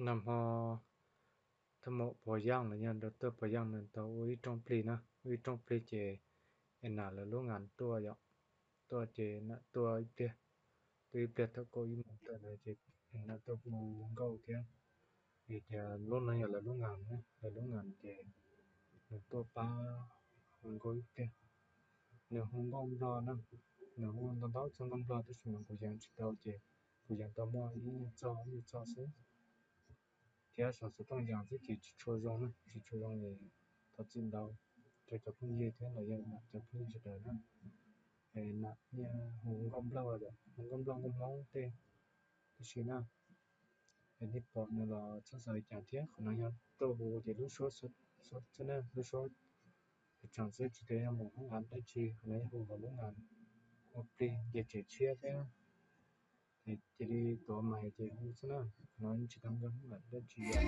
Nag hmo thaj maum Pov Yaj los yog nrog tuaj Pov Yaj nws tau ua ib rooj plig na, ua ib rooj plig ces es nam lawv lub ngas tuaj yom, tuaj ces nam tuaj ib pliag, tuaj ib pliag thaum kaum ib moos tawm na ces nam tuaj hu nkauj thiab. Vim tias lub no yog lawv lub ngas, lawv lub ngas ces nws tuaj pab hu nkauj ib pliag. Nws hu nkauj Nplog na, nws hu ntau ntau txoj nkauj Nplog tab sis mas kuv yees tsis tau ces kuv yees tau muaj ib nyuag txoj ib nyuag txoj xwb. Thiab saum xov tooj yees xwb ces tsis tshua zoo na, tsis tshua zoo es thov txim ntau rau cov phooj ywg thiab los yog cov phooj ywg sawv daws na. Nam yeej hu nkauj Nplog, hu nkauj Nplog nkauj Hmoob tej tib si na. Es nej pom nws los txhob xav li cas thiab, qhov no yog tuaj hu ces lub suab xwb na, lub suab tseem xwb tsis tias yog mus hoob am dab tsi, qhov no yog hu hauv lub ngas ua plig nce tsev tshiab thiab. Ces cia li tuav mas ces hu xwb na, qhov no yeej tsis tau nkag hoob am dab tsi yom.